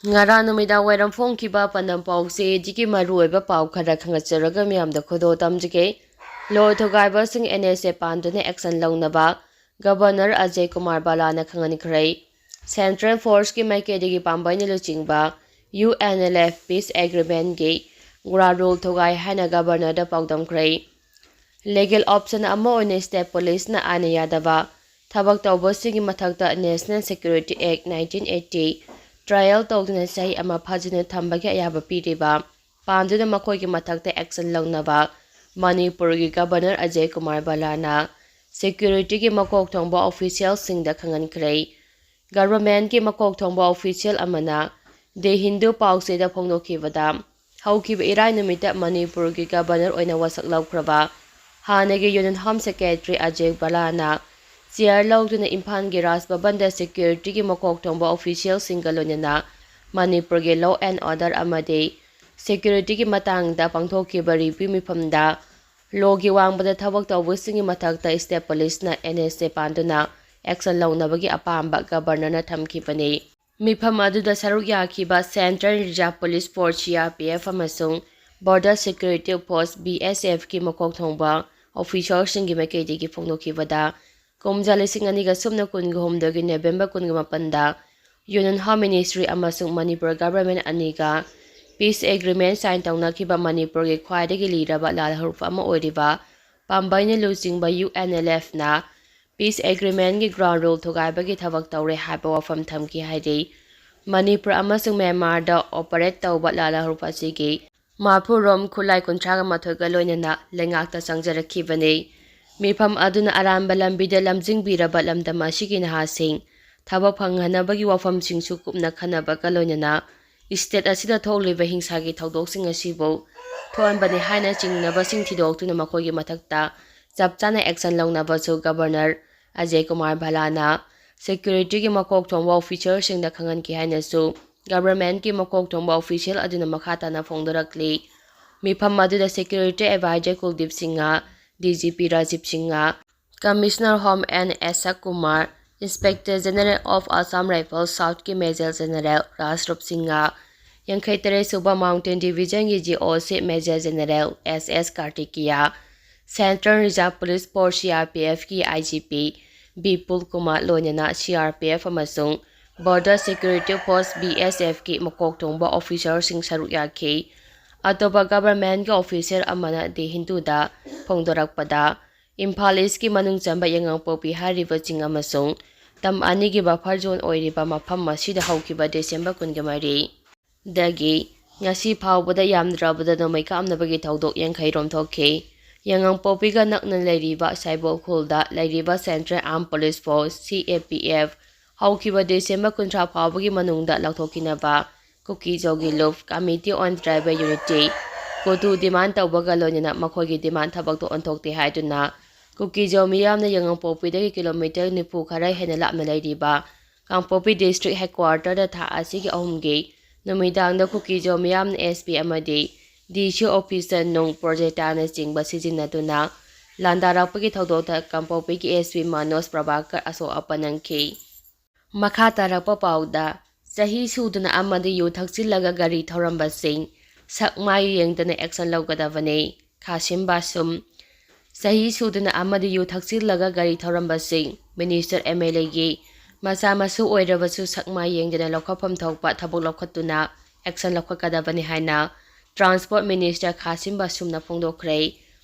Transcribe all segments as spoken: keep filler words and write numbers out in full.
ꯉꯔꯥꯡ ꯅꯨꯃꯤꯗꯥꯡ ꯋꯥꯏꯔꯝ ꯐꯣꯡꯈꯤꯕ ꯄꯥꯟꯗꯝ ꯄꯥꯎꯆꯦꯗꯒꯤ ꯃꯔꯨꯑꯣꯏꯕ ꯄꯥꯎ ꯈꯔ ꯈꯪꯍꯟꯖꯔꯒ ꯃꯤꯌꯥꯝꯗ ꯈꯨꯗꯣꯜ ꯇꯝꯖꯒꯦ꯫ ꯂꯣ ꯊꯨꯒꯥꯏꯕꯁꯤꯡ ꯑꯦꯟ ꯑꯦꯁ ꯑꯦ ꯄꯥꯟꯗꯨꯅ action ꯂꯧꯅꯕ ꯒꯕꯔꯅꯔ ꯑꯖꯌ ꯀꯨꯃꯥꯔ ꯚꯜꯂꯥꯅ ꯈꯪꯍꯟꯈ꯭ꯔꯦ꯫ Central Forceꯀꯤ ꯃꯥꯏꯀꯩꯗꯒꯤ ꯄꯥꯝꯕꯩꯅ ꯂꯨꯆꯤꯡꯕ U N L F peace agreementꯀꯤ ground rule ꯊꯨꯒꯥꯏ ꯍꯥꯏꯅ ꯒꯕꯔꯅꯔꯗ ꯄꯥꯎꯗꯝꯈ꯭ꯔꯦ꯫ Legal option ꯑꯃ ꯑꯣꯏꯅ state policeꯅ ꯑꯥꯏꯟꯅ ꯌꯥꯗꯕ ꯊꯕꯛ ꯇꯧꯕꯁꯤꯡꯒꯤ ꯃꯊꯛꯇ National Security Act nineteen eighty trial ꯇꯧꯗꯨꯅ ꯆꯍꯤ ꯑꯃ ꯐꯥꯖꯤꯟꯗꯨꯅ ꯊꯝꯕꯒꯤ ꯑꯌꯥꯕ ꯄꯤꯔꯤꯕ ꯄꯥꯟꯗꯨꯅ ꯃꯈꯣꯏꯒꯤ ꯃꯊꯛꯇ action ꯂꯧꯅꯕ ꯃꯅꯤꯄꯨꯔꯒꯤ ꯒꯕꯔꯅꯔ ꯑꯖꯌ ꯀꯨꯃꯥꯔ ꯚꯜꯂꯥꯅ securityꯒꯤ ꯃꯀꯣꯛ ꯊꯣꯡꯕ officialꯁꯤꯡꯗ ꯈꯪꯍꯟꯈ꯭ꯔꯦ꯫ Governmentꯀꯤ ꯃꯀꯣꯛ ꯊꯣꯡꯕ official ꯑꯃꯅ The Hindu ꯄꯥꯎꯆꯦꯗ ꯐꯣꯡꯗꯣꯛꯈꯤꯕꯗ, ꯍꯧꯈꯤꯕ ꯏꯔꯥꯏ ꯅꯨꯃꯤꯠꯇ ꯃꯅꯤꯄꯨꯔꯒꯤ ꯒꯕꯔꯅꯔ ꯑꯣꯏꯅ ꯋꯥꯁꯛ ꯂꯧꯈ꯭ꯔꯕ ꯍꯥꯟꯅꯒꯤ Union Home Secretary Ajay ꯚꯜꯂꯥꯅ chair ꯂꯧꯗꯨꯅ ꯏꯝꯐꯥꯜꯒꯤ ꯔꯥꯖ ꯚꯕꯟꯗ securityꯒꯤ ꯃꯀꯣꯛ ꯊꯣꯡꯕ officialꯁꯤꯡꯒ ꯂꯣꯏꯅꯅ ꯃꯅꯤꯄꯨꯔꯒꯤ law and order ꯑꯃꯗꯤ securityꯒꯤ ꯃꯇꯥꯡꯗ ꯄꯥꯡꯊꯣꯛꯈꯤꯕ review ꯃꯤꯐꯝꯗ lawꯒꯤ ꯋꯥꯡꯃꯗ ꯊꯕꯛ ꯇꯧꯕꯁꯤꯡꯒꯤ ꯃꯊꯛꯇ state policeꯅ ꯑꯦꯟ ꯑꯦꯁ ꯑꯦ ꯄꯥꯟꯗꯨꯅ action ꯂꯧꯅꯕꯒꯤ ꯑꯄꯥꯝꯕ ꯒꯕꯔꯅꯔꯅ ꯊꯝꯈꯤꯕꯅꯤ꯫ ꯃꯤꯐꯝ ꯑꯗꯨꯗ ꯁꯔꯨꯛ ꯌꯥꯈꯤꯕ Central Reserve Police Force, C R P F, ꯑꯃꯁꯨꯡ Border Security Force, B S Fꯀꯤ ꯃꯀꯣꯛ ꯊꯣꯡꯕ officerꯁꯤꯡꯒꯤ ꯃꯥꯏꯀꯩꯗꯒꯤ ꯐꯣꯡꯗꯣꯛꯈꯤꯕꯗ, ꯀꯨꯝꯖꯥ ꯂꯤꯁꯤꯡ ꯑꯅꯤꯒ ꯁꯨꯞꯅ ꯀꯨꯟꯒ ꯍꯨꯝꯗꯣꯏꯒꯤ November ꯀꯨꯟꯒ ꯃꯥꯄꯟꯗ Union Home Ministry ꯑꯃꯁꯨꯡ ꯃꯅꯤꯄꯨꯔ government ꯑꯅꯤꯒ peace agreement sign ꯇꯧꯅꯈꯤꯕ ꯃꯅꯤꯄꯨꯔꯒꯤ ꯈ꯭ꯋꯥꯏꯗꯒꯤ ꯂꯤꯔꯕ ꯂꯥꯜꯍꯧꯂꯨꯞ ꯑꯃ ꯑꯣꯏꯔꯤꯕ ꯄꯥꯝꯕꯩꯅ ꯂꯨꯆꯤꯡꯕ ꯌꯨ ꯑꯦꯟ ꯑꯦꯜ ꯑꯦꯐꯅ peace agreementꯀꯤ ground rule ꯊꯨꯒꯥꯏꯕꯒꯤ ꯊꯕꯛ ꯇꯧꯔꯦ ꯍꯥꯏꯕ ꯋꯥꯐꯝ ꯊꯝꯈꯤ ꯍꯥꯏꯔꯤ꯫ ꯃꯅꯤꯄꯨꯔ ꯑꯃꯁꯨꯡ ꯃ꯭ꯌꯥꯟꯃꯥꯔꯗ operate ꯇꯧꯕ ꯂꯥꯜꯍꯧꯂꯨꯞ ꯑꯁꯤꯒꯤ ꯃꯥꯐꯨꯔꯣꯝ ꯈꯨꯠꯂꯥꯏ ꯀꯨꯟꯊ꯭ꯔꯥꯒ ꯃꯥꯊꯣꯏꯒ ꯂꯣꯏꯅꯅ ꯂꯩꯉꯥꯛꯇ ꯆꯪꯖꯔꯛꯈꯤꯕꯅꯤ꯫ ꯃꯤꯐꯝ ꯑꯗꯨꯅ ꯑꯔꯥꯟꯕ ꯂꯝꯕꯤꯗ ꯂꯝꯖꯤꯡꯕꯤꯔꯕ ꯂꯝꯗꯝ ꯑꯁꯤꯒꯤ ꯅꯍꯥꯁꯤꯡ ꯊꯕꯛ ꯐꯪꯍꯟꯅꯕꯒꯤ ꯋꯥꯐꯝꯁꯤꯡꯁꯨ ꯀꯨꯞꯅ ꯈꯟꯅꯕꯒ ꯂꯣꯏꯅꯅ state ꯑꯁꯤꯗ ꯊꯣꯛꯂꯤꯕ ꯍꯤꯡꯁꯥꯒꯤ ꯊꯧꯗꯣꯛꯁꯤꯡ ꯑꯁꯤꯕꯨ ꯊꯣꯛꯍꯟꯕꯅꯤ ꯍꯥꯏꯅ ꯆꯤꯡꯅꯕꯁꯤꯡ ꯊꯤꯗꯣꯛꯇꯨꯅ ꯃꯈꯣꯏꯒꯤ ꯃꯊꯛꯇ ꯆꯞ ꯆꯥꯅ action ꯂꯧꯅꯕꯁꯨ ꯒꯕꯔꯅꯔ ꯑꯖꯌ ꯀꯨꯃꯥꯔ ꯚꯜꯂꯥꯅ securityꯒꯤ ꯃꯀꯣꯛ ꯊꯣꯡꯕ officerꯁꯤꯡꯗ ꯈꯪꯍꯟꯈꯤ ꯍꯥꯏꯅꯁꯨ governmentꯀꯤ ꯃꯀꯣꯛ ꯊꯣꯡꯕ official ꯑꯗꯨꯅ ꯃꯈꯥ ꯇꯥꯅ ꯐꯣꯡꯗꯣꯔꯛꯂꯤ꯫ ꯃꯤꯐꯝ ꯑꯗꯨꯗ security advisor ꯀꯨꯜꯗꯤꯞ Singh, D G P Rajib Singh, Commissioner Home N Ashok Kumar, Inspector General of Assam Rifles Southꯀꯤ Major General ꯔꯥꯖꯔꯨꯞ Singh, ꯌꯥꯡꯈꯩ ꯇꯔꯦꯠ ꯁꯨꯕ Mountain Divisionꯒꯤ G O C Major General S S Kartikeya, Central Reserve Police Force C R P Fꯀꯤ I G P Bipul Kumar ꯂꯣꯏꯅꯅ C R P F ꯑꯃꯁꯨꯡ Border Security Force B S Fꯀꯤ ꯃꯀꯣꯛ ꯊꯣꯡꯕ officerꯁꯤꯡ ꯁꯔꯨꯛ ꯌꯥꯈꯤ꯫ ꯑꯇꯣꯞꯄ governmentꯀꯤ officer ꯑꯃꯅ The Hinduꯗ ꯐꯣꯡꯗꯣꯔꯛꯄꯗ, ꯏꯝꯐꯥꯜ Eastꯀꯤ ꯃꯅꯨꯡ ꯆꯟꯕ ꯌꯥꯏꯉꯪꯄꯣꯛꯄꯤ ꯍꯥꯏꯔꯤꯕ ꯆꯤꯡ ꯑꯃꯁꯨꯡ ꯇꯝ ꯑꯅꯤꯒꯤ buffer zone ꯑꯣꯏꯔꯤꯕ ꯃꯐꯝ ꯑꯁꯤꯗ ꯍꯧꯈꯤꯕ December ꯀꯨꯟꯒ ꯃꯔꯤ ꯗꯒꯤ ꯉꯁꯤ ꯐꯥꯎꯕꯗ ꯌꯥꯝꯗ꯭ꯔꯕꯗ ꯅꯣꯡꯃꯩ ꯀꯥꯞꯅꯕꯒꯤ ꯊꯧꯗꯣꯛ ꯌꯥꯡꯈꯩ ꯔꯣꯝ ꯊꯣꯛꯈꯤ꯫ ꯌꯥꯏꯉꯪꯄꯣꯛꯄꯤꯒ ꯅꯛꯅ ꯂꯩꯔꯤꯕ ꯁꯥꯏꯕꯣꯜ ꯈꯨꯜꯗ ꯂꯩꯔꯤꯕ Central Armed Police Force, C A P F, ꯍꯧꯈꯤꯕ December ꯀꯨꯟꯊ꯭ꯔꯥ ꯐꯥꯎꯕꯒꯤ ꯃꯅꯨꯡꯗ ꯂꯧꯊꯣꯛꯈꯤꯅꯕ ꯀꯨꯀꯤ-ꯖꯣꯒꯤ ꯂꯨꯞ Committee on Tribal Unity, ꯀꯣꯇꯨ, demand ꯇꯧꯕꯒ ꯂꯣꯏꯅꯅ ꯃꯈꯣꯏꯒꯤ demand ꯊꯕꯛꯇ ꯑꯣꯟꯊꯣꯛꯇꯦ ꯍꯥꯏꯗꯨꯅ ꯀꯨꯀꯤ-ꯖꯣ ꯃꯤꯌꯥꯝꯅ ꯌꯥꯏꯉꯪꯄꯣꯛꯄꯤꯗꯒꯤ kilometre ꯅꯤꯐꯨ ꯈꯔ ꯍꯦꯟꯅ ꯂꯥꯞꯅ ꯂꯩꯔꯤꯕ ꯀꯥꯡꯄꯣꯛꯄꯤ District Headquarterꯗ ꯊꯥ ꯑꯁꯤꯒꯤ ꯑꯍꯨꯝꯒꯤ ꯅꯨꯃꯤꯗꯥꯡꯗ ꯀꯨꯀꯤ-ꯖꯣ ꯃꯤꯌꯥꯝꯅ S P ꯑꯃꯗꯤ D C officer ꯅꯨꯡ projectorꯅꯆꯤꯡꯕ ꯁꯤꯖꯤꯟꯅꯗꯨꯅ ꯂꯥꯟꯗꯥꯔꯛꯄꯒꯤ ꯊꯧꯗꯣꯛꯇ ꯀꯥꯡꯄꯣꯛꯄꯤꯒꯤ S P ꯃꯅꯣꯖ ꯄ꯭ꯔꯚꯥꯀꯔ ꯑꯁꯣꯛ ꯑꯄꯟ ꯅꯪꯈꯤ꯫ ꯃꯈꯥ ꯇꯥꯔꯛꯄ ꯄꯥꯎꯗ, ꯆꯍꯤ ꯁꯨꯗꯅ ꯑꯃꯗꯤ ꯌꯨ ꯊꯛꯆꯤꯜꯂꯒ ꯒꯥꯔꯤ ꯊꯧꯔꯝꯕꯁꯤꯡ ꯁꯛ ꯃꯥꯏ ꯌꯦꯡꯗꯅ action ꯂꯧꯒꯗꯕꯅꯤ꯫ ꯈꯥꯁꯤꯝ ꯕꯥꯁꯨꯝ꯫ ꯆꯍꯤ ꯁꯨꯗꯅ ꯑꯃꯗꯤ ꯌꯨ ꯊꯛꯆꯤꯜꯂꯒ ꯒꯥꯔꯤ ꯊꯧꯔꯝꯕꯁꯤꯡ, Minister, M L Aꯒꯤ ꯃꯆꯥ ꯃꯁꯨ ꯑꯣꯏꯔꯕꯁꯨ ꯁꯛ ꯃꯥꯏ ꯌꯦꯡꯗꯅ ꯂꯧꯈꯠꯐꯝ ꯊꯣꯛꯄ ꯊꯕꯛ ꯂꯧꯈꯠꯇꯨꯅ action ꯂꯧꯈꯠꯀꯗꯕꯅꯤ ꯍꯥꯏꯅ Transport Minister ꯈꯥꯁꯤꯝ ꯕꯥꯁꯨꯝꯅ ꯐꯣꯡꯗꯣꯛꯈ꯭ꯔꯦ꯫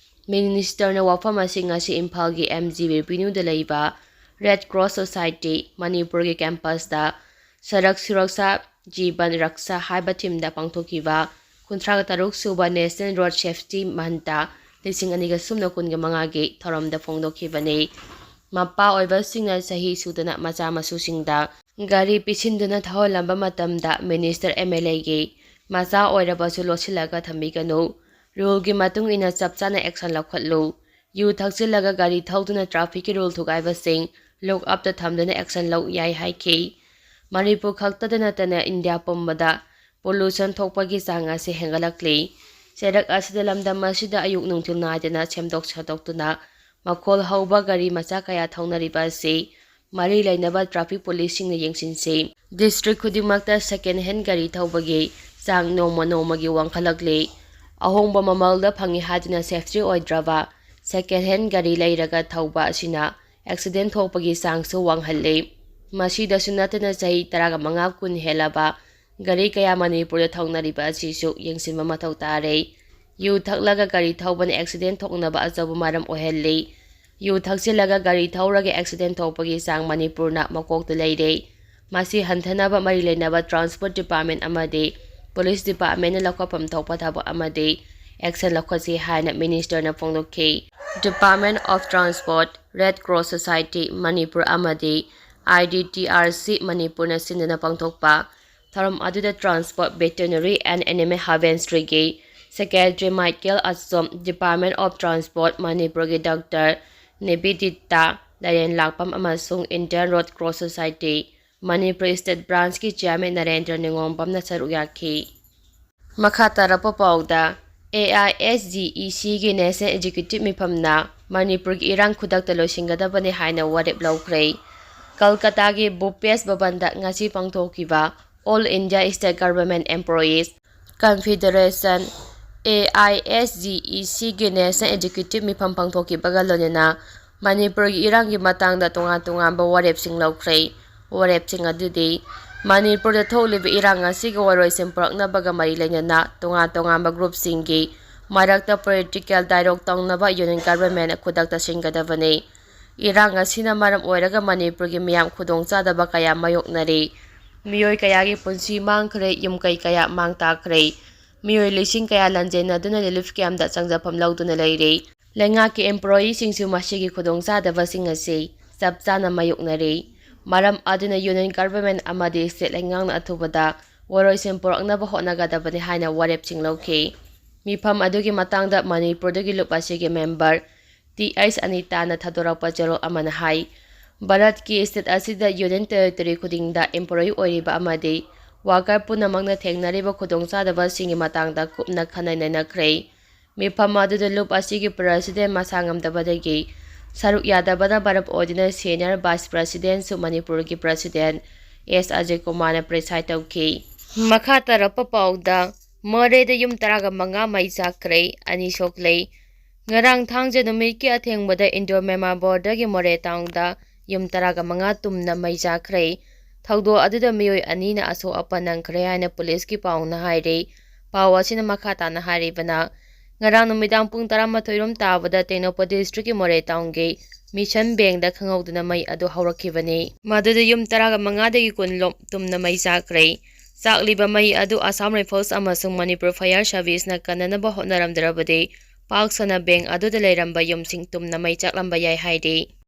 Ministerꯅ ꯋꯥꯐꯝ ꯑꯁꯤ ꯉꯁꯤ ꯏꯝꯐꯥꯜꯒꯤ M G Revenueꯗ ꯂꯩꯕ Red Cross Society ꯃꯅꯤꯄꯨꯔꯒꯤ campusꯇ ꯁꯔꯛ ꯁꯨꯔꯛꯁꯥ ꯖꯤꯕꯟ ꯔꯛꯁꯥ ꯍꯥꯏꯕ themeꯗ ꯄꯥꯡꯊꯣꯛꯈꯤꯕ ꯀꯨꯟꯊ꯭ꯔꯥ ꯇꯔꯨꯛ ꯁꯨꯕ National Road Safety Monthꯇ ꯂꯤꯁꯤꯡ ꯑꯅꯤꯒ ꯁꯨꯞꯅ ꯀꯨꯟꯒ ꯃꯉꯥꯒꯤ ꯊꯧꯔꯝꯗ ꯐꯣꯡꯗꯣꯛꯈꯤꯕꯅꯤ꯫ ꯃꯄꯥ ꯑꯣꯏꯕꯁꯤꯡꯅ ꯆꯍꯤ ꯁꯨꯗꯅ ꯃꯆꯥ ꯃꯁꯨꯁꯤꯡꯗ ꯒꯥꯔꯤ ꯄꯤꯁꯤꯟꯗꯨꯅ ꯊꯧꯍꯜꯂꯝꯕ ꯃꯇꯝꯗ Minister, M L Aꯒꯤ ꯃꯆꯥ ꯑꯣꯏꯔꯕꯁꯨ ꯂꯣꯠꯁꯤꯜꯂꯒ ꯊꯝꯕꯤꯒꯅꯨ꯫ Ruleꯒꯤ ꯃꯇꯨꯡ ꯏꯟꯅ ꯆꯞ ꯆꯥꯅ action ꯂꯧꯈꯠꯂꯨ꯫ ꯌꯨ ꯊꯛꯆꯤꯜꯂꯒ ꯒꯥꯔꯤ ꯊꯧꯗꯨꯅ trafficꯀꯤ rule ꯊꯨꯒꯥꯏꯕꯁꯤꯡ lock upꯇ ꯊꯝꯗꯨꯅ action ꯂꯧ ꯌꯥꯏ ꯍꯥꯏꯈꯤ꯫ ꯃꯅꯤꯄꯨꯔ ꯈꯛꯇꯗ ꯅꯠꯇꯅ ꯏꯟꯗꯤꯌꯥ ꯄꯨꯝꯕꯗ pollution ꯊꯣꯛꯄꯒꯤ ꯆꯥꯡ ꯑꯁꯤ ꯍꯦꯟꯒꯠꯂꯛꯂꯤ꯫ ꯆꯩꯔꯛ ꯑꯁꯤꯗ ꯂꯝꯗꯝ ꯑꯁꯤꯗ ꯑꯌꯨꯛ ꯅꯨꯡꯊꯤꯜ ꯅꯥꯏꯗꯅ ꯁꯦꯝꯗꯣꯛ ꯁꯥꯗꯣꯛꯇꯨꯅ ꯃꯈꯣꯜ ꯍꯧꯕ ꯒꯥꯔꯤ ꯃꯆꯥ ꯀꯌꯥ ꯊꯧꯅꯔꯤꯕ ꯑꯁꯤ ꯃꯔꯤ ꯂꯩꯅꯕ traffic policeꯁꯤꯡꯅ ꯌꯦꯡꯁꯤꯟꯁꯤ꯫ District ꯈꯨꯗꯤꯡꯃꯛꯇ second hand ꯒꯥꯔꯤ ꯊꯧꯕꯒꯤ ꯆꯥꯡ ꯅꯣꯡꯃ ꯅꯣꯡꯃꯒꯤ ꯋꯥꯡꯈꯠꯂꯛꯂꯤ꯫ ꯑꯍꯣꯡꯕ ꯃꯃꯜꯗ ꯐꯪꯏ ꯍꯥꯏꯗꯨꯅ safety ꯑꯣꯏꯗ꯭ꯔꯕ second hand ꯒꯥꯔꯤ ꯂꯩꯔꯒ ꯊꯧꯕ ꯑꯁꯤꯅ accident ꯊꯣꯛꯄꯒꯤ ꯆꯥꯡꯁꯨ ꯋꯥꯡꯍꯜꯂꯤ꯫ ꯃꯁꯤꯗꯁꯨ ꯅꯠꯇꯅ ꯆꯍꯤ ꯇꯔꯥꯃꯉꯥ ꯀꯨꯟ ꯍꯦꯜꯂꯕ ꯒꯥꯔꯤ ꯀꯌꯥ ꯃꯅꯤꯄꯨꯔꯗ ꯊꯧꯅꯔꯤꯕ ꯑꯁꯤꯁꯨ ꯌꯦꯡꯁꯤꯟꯕ ꯃꯊꯧ ꯇꯥꯔꯦ꯫ ꯌꯨ ꯊꯛꯂꯒ ꯒꯥꯔꯤ ꯊꯧꯕꯅ accident ꯊꯣꯛꯅꯕ ꯑꯆꯧꯕ ꯃꯔꯝ ꯑꯣꯏꯍꯜꯂꯤ꯫ ꯌꯨ ꯊꯛꯆꯤꯜꯂꯒ ꯒꯥꯔꯤ ꯊꯧꯔꯒ accident ꯊꯣꯛꯄꯒꯤ ꯆꯥꯡ ꯃꯅꯤꯄꯨꯔꯅ ꯃꯀꯣꯛꯇ ꯂꯩꯔꯦ꯫ ꯃꯁꯤ ꯍꯟꯊꯅꯕ ꯃꯔꯤ ꯂꯩꯅꯕ transport department ꯑꯃꯗꯤ police departmentꯅ ꯂꯧꯈꯠꯐꯝ ꯊꯣꯛꯄ ꯊꯕꯛ ꯑꯃꯗꯤ action ꯂꯧꯈꯠꯁꯤ ꯍꯥꯏꯅ ministerꯅ ꯐꯣꯡꯗꯣꯛꯈꯤ꯫ Department of Transport, Red Cross Society Manipur ꯑꯃꯗꯤ I D T R C ꯃꯅꯤꯄꯨꯔꯅ ꯁꯤꯟꯗꯨꯅ ꯄꯥꯡꯊꯣꯛꯄ ꯊꯧꯔꯝ ꯑꯗꯨꯗ Transport, Veterinary and Animal Husbandryꯒꯤ secretary Michael Achom, Department of Transport ꯃꯅꯤꯄꯨꯔꯒꯤ doctor ꯅꯤꯕꯤꯗꯤꯇꯥ ꯂꯥꯏꯔꯦꯟ ꯂꯥꯛꯄꯝ ꯑꯃꯁꯨꯡ Indian Road Cross Society Manipur state branchꯀꯤ chairman Narendra ꯅꯤꯉꯣꯝꯕꯝꯅ ꯁꯔꯨꯛ ꯌꯥꯈꯤ꯫ ꯃꯈꯥ ꯇꯥꯔꯛꯄ ꯄꯥꯎꯗ, AISDECꯒꯤ national executive ꯃꯤꯐꯝꯅ ꯃꯅꯤꯄꯨꯔꯒꯤ ꯏꯔꯥꯡ ꯈꯨꯗꯛꯇ ꯂꯣꯏꯁꯤꯟꯒꯗꯕꯅꯤ ꯍꯥꯏꯅ ꯋꯥꯔꯦꯞ ꯂꯧꯈ꯭ꯔꯦ꯫ ꯀꯜꯀꯇꯥꯒꯤ ꯚꯨꯄꯦꯁ ꯚꯕꯟꯗ ꯉꯁꯤ ꯄꯥꯡꯊꯣꯛꯈꯤꯕ All India State Government Employees Confederation, AISDECꯒꯤ national executive ꯃꯤꯐꯝ ꯄꯥꯡꯊꯣꯛꯈꯤꯕꯒ ꯂꯣꯏꯅꯅ ꯃꯅꯤꯄꯨꯔꯒꯤ ꯏꯔꯥꯡꯒꯤ ꯃꯇꯥꯡꯗ ꯇꯣꯉꯥꯟ ꯇꯣꯉꯥꯟꯕ ꯋꯥꯔꯦꯞꯁꯤꯡ ꯂꯧꯈ꯭ꯔꯦ꯫ ꯋꯥꯔꯦꯞꯁꯤꯡ ꯑꯗꯨꯗꯤ ꯃꯅꯤꯄꯨꯔꯗ ꯊꯣꯛꯂꯤꯕ ꯏꯔꯥꯡ ꯑꯁꯤꯒꯤ ꯋꯥꯔꯣꯏꯁꯤꯟ ꯄꯨꯔꯛꯅꯕꯒ ꯃꯔꯤ ꯂꯩꯅꯅ ꯇꯣꯉꯥꯟ ꯇꯣꯉꯥꯟꯕ groupꯁꯤꯡꯒꯤ ꯃꯔꯛꯇ political dialogue ꯇꯧꯅꯕ union government ꯈꯨꯗꯛꯇ ꯁꯤꯟꯒꯗꯕꯅꯤ꯫ ꯏꯔꯥꯡ ꯑꯁꯤꯅ ꯃꯔꯝ ꯑꯣꯏꯔꯒ ꯃꯅꯤꯄꯨꯔꯒꯤ ꯃꯤꯌꯥꯝ ꯈꯨꯗꯣꯡꯆꯥꯗꯕ ꯀꯌꯥ ꯃꯥꯌꯣꯛꯅꯔꯤ꯫ ꯃꯤꯑꯣꯏ ꯀꯌꯥꯒꯤ ꯄꯨꯟꯁꯤ ꯃꯥꯡꯈ꯭ꯔꯦ, ꯌꯨꯝ ꯀꯩ ꯀꯌꯥ ꯃꯥꯡ ꯇꯥꯛꯈ꯭ꯔꯦ꯫ ꯃꯤꯑꯣꯏ ꯂꯤꯁꯤꯡ ꯀꯌꯥ ꯂꯥꯟꯖꯦꯟꯅꯗꯨꯅ relief campꯇ ꯆꯪꯖꯐꯝ ꯂꯧꯗꯨꯅ ꯂꯩꯔꯤ꯫ ꯂꯩꯉꯥꯛꯀꯤ employeeꯁꯤꯡꯁꯨ ꯃꯁꯤꯒꯤ ꯈꯨꯗꯣꯡꯆꯥꯗꯕꯁꯤꯡ ꯑꯁꯤ ꯆꯞ ꯆꯥꯅ ꯃꯥꯌꯣꯛꯅꯔꯤ꯫ ꯃꯔꯝ ꯑꯗꯨꯅ union government ꯑꯃꯗꯤ state ꯂꯩꯉꯥꯛꯅ ꯑꯊꯨꯕꯗ ꯋꯥꯔꯣꯏꯁꯤꯟ ꯄꯨꯔꯛꯅꯕ ꯍꯣꯠꯅꯒꯗꯕꯅꯤ ꯍꯥꯏꯅ ꯋꯥꯔꯦꯞꯁꯤꯡ ꯂꯧꯈꯤ꯫ ꯃꯤꯐꯝ ꯑꯗꯨꯒꯤ ꯃꯇꯥꯡꯗ ꯃꯅꯤꯄꯨꯔꯗꯒꯤ ꯂꯨꯞ ꯑꯁꯤꯒꯤ member ꯇꯤ ꯑꯩꯆ ꯑꯅꯤꯇꯥꯅ ꯊꯥꯗꯣꯔꯛꯄ ꯆꯦꯔꯣꯜ ꯑꯃꯅ ꯍꯥꯏ, ꯚꯥꯔꯠꯀꯤ state ꯑꯁꯤꯗ union territory ꯈꯨꯗꯤꯡꯗ employee ꯑꯣꯏꯔꯤꯕ ꯑꯃꯗꯤ worker ꯄꯨꯝꯅꯃꯛꯅ ꯊꯦꯡꯅꯔꯤꯕ ꯈꯨꯗꯣꯡꯆꯥꯗꯕꯁꯤꯡꯒꯤ ꯃꯇꯥꯡꯗ ꯀꯨꯞꯅ ꯈꯟꯅ ꯅꯩꯅꯈ꯭ꯔꯦ꯫ ꯃꯤꯐꯝ ꯑꯗꯨꯗ ꯂꯨꯞ ꯑꯁꯤꯒꯤ president ꯃꯁꯥ ꯉꯝꯗꯕꯗꯒꯤ ꯁꯔꯨꯛ ꯌꯥꯗꯕꯅ ꯃꯔꯝ ꯑꯣꯏꯗꯨꯅ ꯁꯦꯅꯤꯌꯔ ꯚꯥꯏꯁ ꯄ꯭ꯔꯁꯤꯗꯦꯟꯁꯨ ꯃꯅꯤꯄꯨꯔꯒꯤ ꯄ꯭ꯔꯁꯤꯗꯦꯟ ꯑꯦꯁ ꯑꯖꯌ ꯀꯨꯃꯥꯔꯅ ꯄ꯭ꯔꯤꯁꯥꯏꯗ ꯇꯧꯈꯤ꯫ ꯃꯈꯥ ꯇꯥꯔꯛꯄ ꯄꯥꯎꯗ, ꯃꯣꯔꯦꯗ ꯌꯨꯝ ꯇꯔꯥꯒ ꯃꯉꯥ ꯃꯩ ꯆꯥꯛꯈ꯭ꯔꯦ, ꯑꯅꯤ ꯁꯣꯛꯂꯦ꯫ ꯉꯔꯥꯡ ꯊꯥꯡꯖ ꯅꯨꯃꯤꯠꯀꯤ ꯑꯊꯦꯡꯕꯗ ꯏꯟꯗꯣ ꯃꯦꯃꯥ ꯕꯣꯔꯗꯔꯒꯤ ꯃꯣꯔꯦ ꯇꯥꯎꯟꯗ ꯌꯨꯝ ꯇꯔꯥꯒ ꯃꯉꯥ ꯇꯨꯝꯅ ꯃꯩ ꯆꯥꯛꯈ꯭ꯔꯦ꯫ ꯊꯧꯗꯣꯛ ꯑꯗꯨꯗ ꯃꯤꯑꯣꯏ ꯑꯅꯤꯅ ꯑꯁꯣꯛ ꯑꯄꯟ ꯅꯪꯈ꯭ꯔꯦ ꯍꯥꯏꯅ ꯄꯨꯂꯤꯁꯀꯤ ꯄꯥꯎꯅ ꯍꯥꯏꯔꯤ꯫ ꯄꯥꯎ ꯑꯁꯤꯅ ꯃꯈꯥ ꯇꯥꯅ ꯍꯥꯏꯔꯤꯕꯅ, ꯉꯔꯥꯡ ꯅꯨꯃꯤꯗꯥꯡ ꯄꯨꯡ ꯇꯔꯥꯃꯥꯊꯣꯏ ꯔꯣꯝ ꯇꯥꯕꯗ ꯇꯦꯡꯅꯧꯄꯜ ꯗꯤꯁꯇ꯭ꯔꯤꯛꯀꯤ ꯃꯣꯔꯦ ꯇꯥꯎꯟꯒꯤ ꯃꯤꯁꯟ ꯕꯦꯡꯗ ꯈꯪꯍꯧꯗꯅ ꯃꯩ ꯑꯗꯨ ꯍꯧꯔꯛꯈꯤꯕꯅꯤ꯫ ꯃꯗꯨꯗ ꯌꯨꯝ ꯇꯔꯥꯒ ꯃꯉꯥꯗꯒꯤ ꯀꯨꯟ ꯂꯣꯝ ꯇꯨꯝꯅ ꯃꯩ ꯆꯥꯛꯈ꯭ꯔꯦ꯫ ꯆꯥꯛꯂꯤꯕ ꯃꯩ ꯑꯗꯨ ꯑꯁꯥꯝ ꯔꯥꯏꯐꯜꯁ ꯑꯃꯁꯨꯡ ꯃꯅꯤꯄꯨꯔ ꯐꯥꯌꯔ ꯁꯥꯔꯚꯤꯁꯅ ꯀꯟꯅꯅꯕ ꯍꯣꯠꯅꯔꯝꯗ꯭ꯔꯕꯗꯤ ꯄꯥꯛ ꯁꯟꯅ ꯕꯦꯡ ꯑꯗꯨꯗ ꯂꯩꯔꯝꯕ ꯌꯨꯝꯁꯤꯡ ꯇꯨꯝꯅ ꯃꯩ ꯆꯥꯛꯂꯝꯕ ꯌꯥꯏ ꯍꯥꯏꯔꯤ꯫